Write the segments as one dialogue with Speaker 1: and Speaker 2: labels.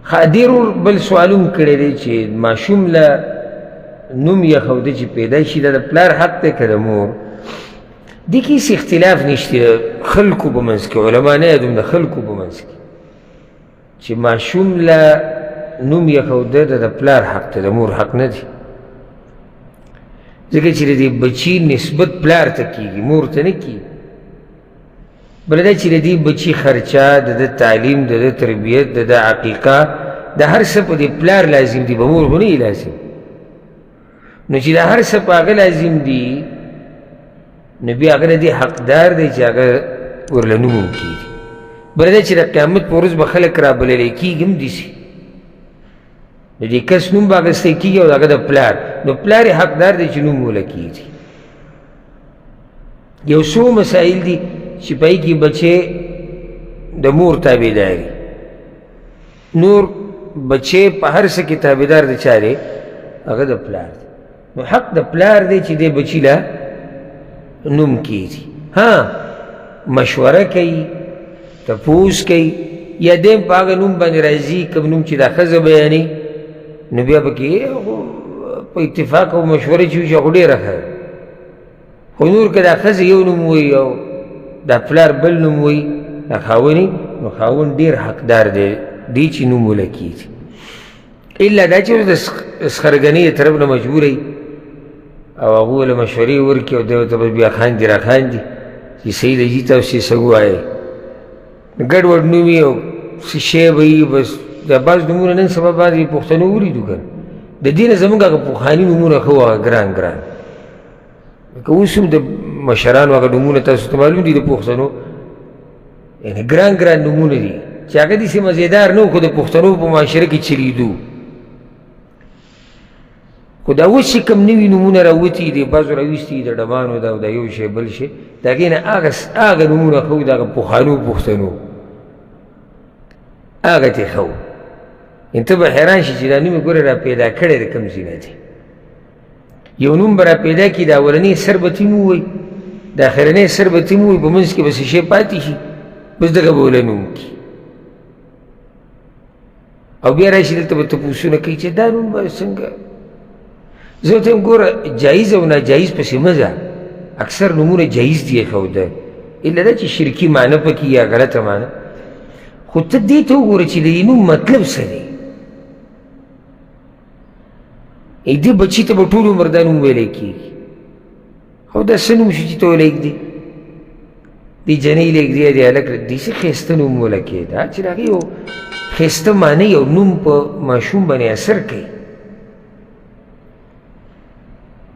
Speaker 1: ښه، دې ورور بل سوال هم کړی دی چې ماشوم له نوم یې ښوده چې پیدا شي، دا د پلار حق دی که د مور؟ دې کې هېڅ اختلاف نشته خلکو په منځ کې، علما نه یادوم، د خلکو په منځ کې چې ماشوم له نوم یې ښوده دا د پلار حق دی، د مور حق نه دی، ځکه چې د دې بچي نسبت پلار ته کېږي، مور ته نه کېږي. بله دا چې د دې بچي خرچه، د ده تعلیم، د ده تربیت، د ده عقیقه، د هر څه په دې پلار لازم دي، په مور خو نه دي لازم. نو چې د هر څه په هغه لازم دي، نو بیا هغه د دې حقدار دی چې هغه ورله نوم هم کېږي. بله دا چې د قیامت په ورځ به خلک رابللی کېږي هم داسې، د دې کس نوم به اخیستی کېږي او د هغه د پلار، نو پلار یې حقدار دی چې نوم ورله کېږي. یو څو مسایل دي چې په هغې کې بچی د مور تابعداري، نور بچی په هر څه کې تابعدار د چا دی؟ هغه د پلار دی. نو حق د پلار دی چې دی بچي له نوم کېږي، ها مشوره کوي، تپوس کوي، یا دی هم په هغه نوم باندې راځي کوم نوم چې دا ښځه بیانوي، نو بیا پکې په اتفاق او مشوره چې وشي هغه ډېره ښه ده. خو نور که دا ښځې یو نوم وایي او دا پلار بل نوم وایي، دا خاونې، نو خاون ډېر حقدار دی دی چې نوم ولکېږي. الا دا چې اوس د سخرګنۍ طرف نه مجبور وي او هغو له مشورې ورکړي او دی ورته بس بیا خاندي را خاندي چې صحیح دی جي تاسو یې څه ووایئ، ګډوډ نوم یې او څه شی به وي. بس دا بعض نومونه نن سبا باندې پښتنو ولیدو که نه، د دې نه زموږ هغه پخواني نومونه ښه وو، هغه ګران ګران. که اوس هم د مشرانو هغه نومونه تاسو ته معلوم دي د پښتنو، یعنې ګران ګران نومونه دي چې هغه داسې مزېدار نه وو، خو د پښتنو په معاشره کې چلېدو. خو دا اوس چې کوم نوي نومونه راوتي دي، بعضو راویستي دي د ډبانو دا او دا یو شی بل شی، د هغې نه هغه نومونه ښه وو، د هغه پخوانو پښتنو هغه ترې ښه وو. ان ته به حیران شي چې دا نوم یې ګوره را پیدا کړی د کوم ځای نه دی. یو نوم به را پیدا کړي، د اولني سر به ترې ووایي، د اخرنۍ سر به ترې ووایي، په منځ کې به څه شی پاتې شي، بس دغه به وله نوم کړي. او بیا راشي دلته به تپوسونه کوي چې دا نوم به څنګه. زه ورته وایم ګوره جایز او ناجایز پسې مه ځه، اکثر نومونه جایز دي ښوده، الا دا چې شرکي معنی پکې یا غلطه معنی، خو ته دې ته وګوره چې د دې نوم مطلب څه دی. دې بچي ته به ټول عمر دا نوم ویلی کېږي، او دا څه نوم شو چې ته وله ږدې، دې جنۍ له ږدې، دې هلک له دې څه ښایسته نوم ولګېده چې د هغې یو ښایسته معنی یو نوم په ماشوم باندې اثر کوي.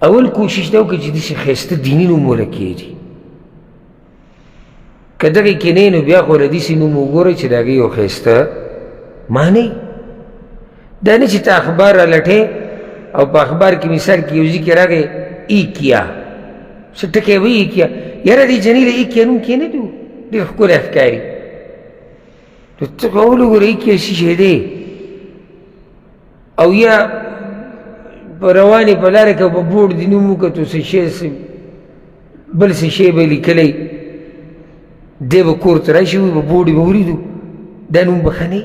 Speaker 1: اول کوشش دا وکړي چې داسې ښایسته دیني نوم ولګېږي، که دغې کې نه نو بیا خو له داسې نوم وګوره چې د هغې یو ښایسته معنی. دا نه چې ته اخبار رالټې او په اخبار کې مثال کې یو ځای کې راغی ایکیا، څه ټکی وایي ایکیا، یاره دې جنۍ له ایکیا نوم کې نه دو، ډېر ښکلی ښکاري، نو ته خو اول وګوره ایکیا څه شی دی. او یا په روانې په لاره کې په بورډ دې نوم وکتو، څه شی څه بل څه شی به لیکلی، دی به کور ته راشي په بورډ به ولیدو دا نوم به ښه نه.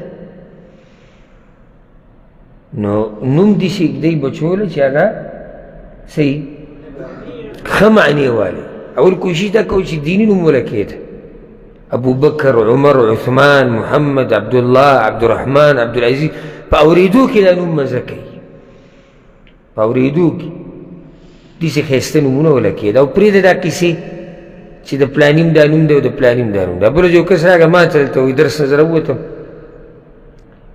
Speaker 1: نو نوم داسې ږدئ بچو له چې هغه صحیح ښه معنی والي. اول کوشش دا کوو چې دیني نوم ولکېده، ابو بکر، عمر، عثمان، محمد، عبدالله، عبدالرحمن، عبدالعزیز، په اورېدو کې دا نوم مزه کوي، په اورېدو کې داسې ښایسته نومونه ولکېده. او پرېږده دا کیسې چې د پلانیم دا نوم دی او د پلانیم دا نوم دی. بل ورځ یو کس راغی ما ته دلته وایي درس نه زه راووتم،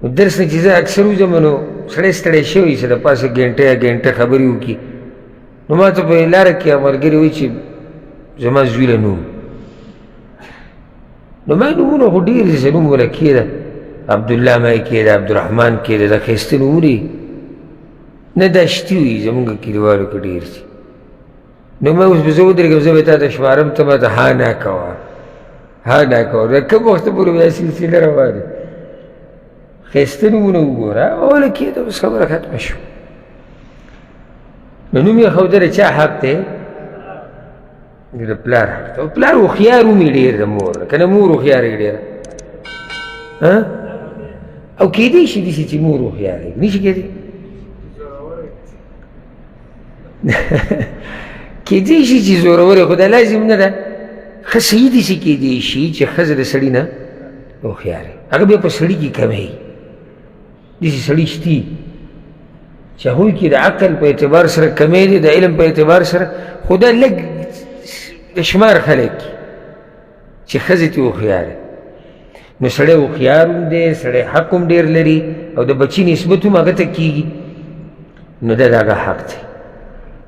Speaker 1: نو درس نه چې زه اکثر وځم نو سړی ستړی شوی چې د پاسه ګنټه یا ګنټه خبرې وکړي، نو ما ته په لاره کې ملګري وایي چې زما زوی له نوم، نو ما نومونه خو ډېر دي چې نوم وله کېده، عبدالله ما یې کېده، عبدالرحمن کېده، دا ښایسته نومونه نه دا شتي وي زموږ کلیوالو کې ډېر دي. نو ما اوس به زه ودرېږم، زه به تا ته شمارم، ته ما ته ها نه کوه، ها نه کوه، دا کوم وخته پورې به دا سلسله روانه. ښایسته نومونه وګوره وله کېده، اوس خبره ختمه شوه. نو نوم یې ښوده د چا حق دی؟ د پلار حق دی. پلار هوښیار ومي ډېر د مور نه، که نه مور هوښیاره وي ډېره. او کېدای شي داسې چې مور هوښیاره وي، نه شي کېدی؟ کېدای شي چې زوروره، خو دا لازم نه ده. ښه صحیح داسې کېدای شي چې ښځه د سړي نه هوښیاره، هغه بیا په سړي کې کموي. داسې سړي شتي چې هغوی کې د عقل په اعتبار سره کمی دی، د علم په اعتبار سره، خو دا لږ د شمار خلک چې ښځې ترې هوښیاره. نو سړی هوښیار هم دی، سړی حق هم ډېر لري، او د بچي نسبت هم هغه ته کېږي، نو دا د هغه حق دی.